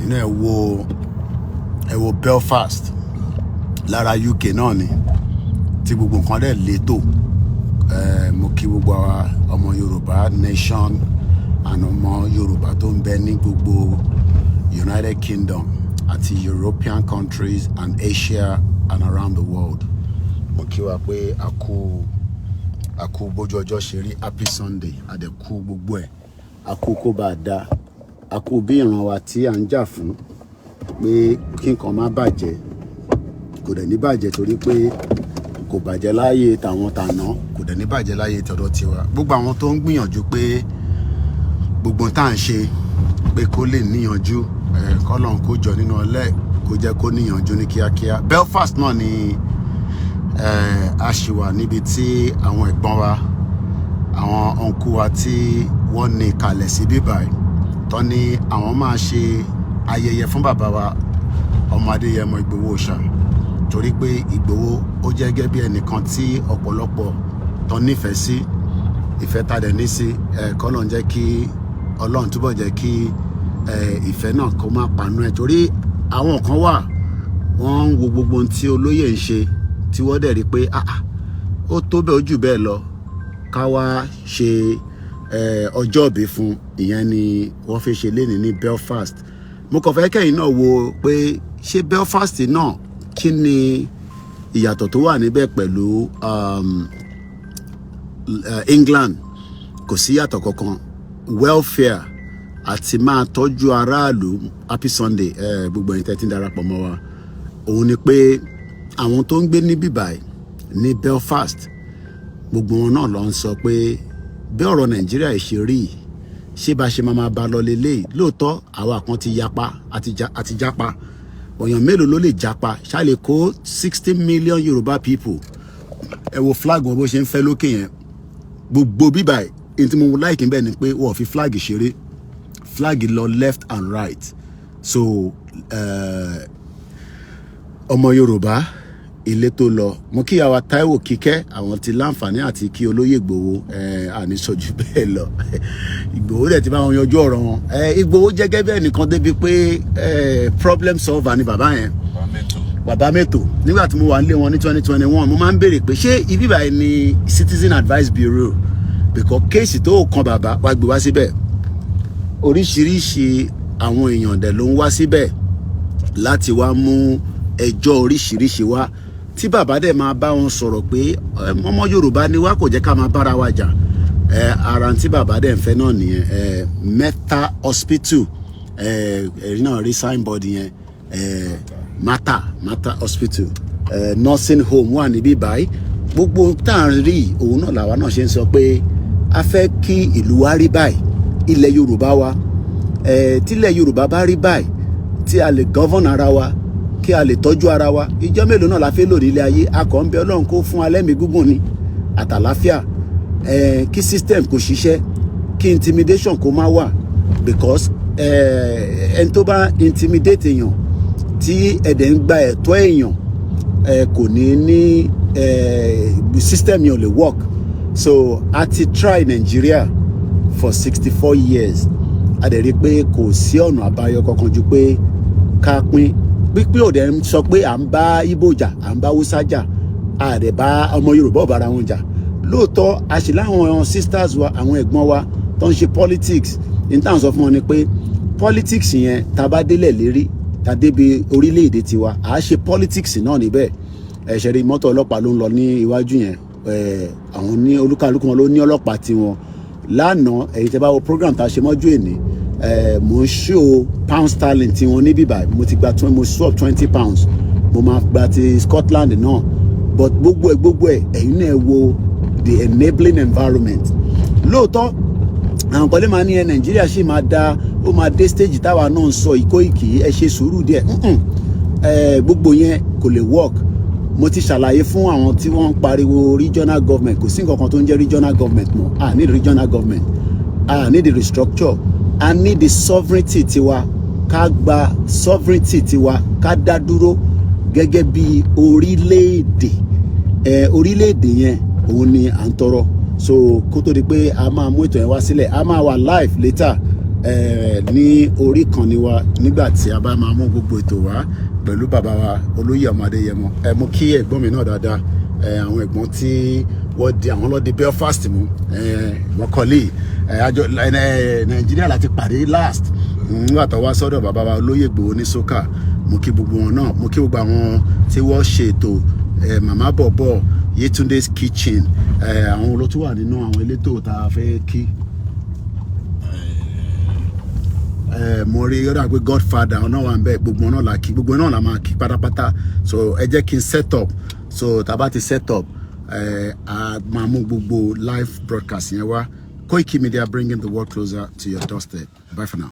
Ẹ̀yin náà, ẹ wo, ẹ wo Belfast lára UK náà ni, tí gbogbo nǹkan dẹ̀ létò. Mo kí gbogbo àwa ọmọ Yorùbá nation and ọmọ Yorùbá tó ń bẹ ní gbogbo United Kingdom àti European countries and Asia and around the world. Mo kí wa pé a kú, a kú bójú ọjọ́ ṣe rí. Happy Sunday. Àdẹ̀kú gbogbo ẹ̀, a kú kó bá a dá, a kú bí ìran wa tí à ń jà fún pé kí nǹkan má bàjẹ́, kò dẹ̀ ní bàjẹ́, torí pé kò bàjẹ́ láyé tàwọn tàná, kò dẹ̀ ní bàjẹ́ láyé tọ̀dọ̀ tiwa. Gbogbo àwọn tó ń gbìyànjú pé gbogbo tá à ń ṣe pé kó lè níyanjú, kọ́lọ́n kó jọ nínú ọlẹ́, kó jẹ́ kó níyanjú ní kíákíá. Belfast náà ni a ṣì wà, níbi tí àwọn ẹ̀gbọ́n wa, àwọn uncle wa tí wọ́n ní kalẹ̀ sí bíbáyìí tọ́ ní àwọn máa ṣe ayẹyẹ fún bàbá wa, ọmọ Adéyẹmọ Ìgbòho Òòṣà, torí pé Ìgbòho ó jẹ́ gẹ́gẹ́ bí ẹnìkan tí ọ̀pọ̀lọpọ̀ tó nífẹ̀ẹ́ sí. Ìfẹ́ tá dẹ̀ ní sí ẹ̀, kọ́lọ́n jẹ́ kí Ọlọ́run túbọ̀ jẹ́ kí ìfẹ́ náà kó má panú ẹ̀, torí àwọn kan wà, wọ́n ń wo gbogbo ohun tí olóyè ń ṣe, tí wọ́n dẹ̀ rí pé, ah ah, ó tó bẹ́ẹ̀, ó jù bẹ́ẹ̀ lọ, ká wá ṣe ọjọ́ ìbí fún. Ìyẹn ni wọ́n fi ṣe lénìí ní Belfast. Mo kàn fẹ́ kẹ́yìn náà wo pé ṣé Belfast náà, kí ni ìyàtọ̀ tó wà níbẹ̀ pẹ̀lú England? Kò sí ìyàtọ̀ kankan. Welfare àti máa tọ́jú aráàlú. Happy Sunday, gbogbo ẹ̀yin tẹ́ ti ń darapọ̀ mọ́ wa. Òun ni pé àwọn tó ń gbé ní bíbáyìí ní Belfast, gbogbo wọn náà ló ń sọ pé bí ọ̀rọ̀ Nàìjíríà ṣe rí yìí, ṣé bá ṣe máa bá lọ lélẹ́yìí? Lóòótọ́, àwa kan ti yapa àti japa. Èèyàn mélòó ló lè japa? Ṣá lè kó 60 million Yorùbá people? Ẹ wo flag wọn bó ṣe ń fẹ́ lókè yẹn, gbogbo bíbà. Èyí tí mo like bẹ́ẹ̀ ni pé wọ́n fi flag ṣeré, flag lọ left and right. So ọmọ Yorùbá ilé tó lọ, mo kí àwa Táíwò Kíkẹ́, àwọn ti láǹfààní àti kí olóyè Ìgbòho. Àní sọ jù bẹ́ẹ̀ lọ. Ìgbòho dẹ̀ ti bá wọn yanjú ọ̀rọ̀ wọn. Ìgbòho jẹ́ gẹ́gẹ́ bẹ́ẹ̀ nìkan débi pé problem solver ni bàbá yẹn, bàbá mẹ́tò. Nígbà tí mo wà nílé wọn ní 2021, mo máa ń béèrè pé ṣé ibi báyìí ni Citizen Advice Bureau, because case tó kan bàbá wá gbé wá síbẹ̀. Oríṣiríṣi àwọn èèyàn dẹ̀ ló ń wá síbẹ̀ láti wá mú ẹjọ́ oríṣiríṣi wá, tí bàbá dẹ̀ máa bá wọn sọ̀rọ̀ pé ọmọ Yorùbá ni wá, kò jẹ́ ká máa bára wa jà. Ara tí bàbá dẹ̀ ń fẹ́ náà nìyẹn. Meta Hospital, ẹ̀rí náà rí signboard yẹn, Mata Hospital, nursing home wà níbí báyìí. Gbogbo tá à ń rí, òun náà làwa náà ṣe ń sọ pé a fẹ́ kí ìlú wa rí báyìí, ilẹ̀ Yorùbá wa. Tílẹ̀ Yorùbá bá rí báyìí, tí a lè govern ara wa, kí a lè tọ́jú ara wa, ìjọ mélòó náà la fẹ́ lò nílé ayé? A kàn ń bẹ Ọlọ́run kó fún alẹ́ mi gígùn ni àtàláfíà, kí system kò ṣiṣẹ́, kí intimidation kó má wà, because ẹni tó bá intimidate èèyàn tí ẹ̀dẹ̀ ń gba ẹ̀tọ́ èèyàn, kò ní ní system yẹn ò lè work. So a ti try Nigeria for 64 years, a dẹ̀ rí i pé kò sí ọ̀nà àbáyọ kankan ju pé ká pín. Pípín ò dẹ̀ ń sọ pé à ń bá Ìgbò jà, à ń bá Hausa jà, a dẹ̀ bá ọmọ Yorùbá ò bára wọn jà. Lóòótọ́, a sì láwọn sisters wa, àwọn ẹ̀gbọ́n wa tó ń ṣe politics. Ní táwọn sọ fún wọn ni pé politics yẹn, tá a bá délẹ̀ lérí, tá a débi orílẹ̀-èdè tiwa, à á ṣe politics náà níbẹ̀. Ẹ ṣe rí mọ́tò ọlọ́pàá ló ń lọ ní iwájú yẹn. Àwọn ní olúkálùkù wọn ló ní ọlọ́pàá tiwọn. Lánàá, èyí tẹ́ bá wo program tá a ṣe mọ́jú èní, mò ń show pound sterling tí wọ́n ní bíbá. Mo ti gba, mo swap £20, mo máa gba ti Scotland náà. But gbogbo ẹ̀, gbogbo ẹ̀, ẹ̀yin náà wo the enabling environment. Lóòótọ́, àwọn kan lè máa ní ẹ Nàìjíríà ṣì máa da, ó máa dé stage táwa náà ń sọ Ìkóìkì, ẹ ṣe sùúrù díẹ̀. Gbogbo yẹn kò lè work. Mo ti ṣàlàyé fún àwọn tí wọ́n ń pariwo regional government. Kò sí nǹkan kan tó ń jẹ́ regional government mọ́. A need regional government, a need the restructure, a need the sovereignty tiwa. Ká gba sovereignty tiwa, ká dá dúró gẹ́gẹ́ bí orílẹ̀-èdè. Orílẹ̀-èdè yẹn, òun ni à ń tọrọ. So kó tó di pé a máa mú ètò yẹn wá sílẹ̀, a máa wà live later. Ní orí ìkànnì wa nígbà tí a bá máa mú gbogbo ètò wá pẹ̀lú bàbá wa olóyè ọmọ Adéyẹmọ. Ẹ mú kí ẹ̀gbọ́n mi náà dáadáa, àwọn ẹ̀gbọ́n tí wọ́n di àwọn lọ́ọ́ di Belfast mú, wọ́n kọ́lé àjọ Nàìjíríà láti pàdé last nígbà tó wá sọ́dọ̀ bàbá wa olóyè Ìgbòho ní sókà. Mo kí gbogbo wọn náà, mo kí gbogbo àwọn tí wọ́n ṣètò, màmá bọ̀bọ̀, Yétúndé's Kitchen, àwọn olótú wà nínú àwọn elétò tá a fẹ́ kí. Mo rí ọ̀dà pé Godfather ọ̀nà wà ń bẹ̀, gbogbo náà la kí, gbogbo náà la máa kí pátápátá. So ẹ jẹ́ kí n set up. So tá a bá ti set up, a máa mú gbogbo live broadcast yẹn wá. Koiki Media, bringing the world closer to your doorstep. Bye for now.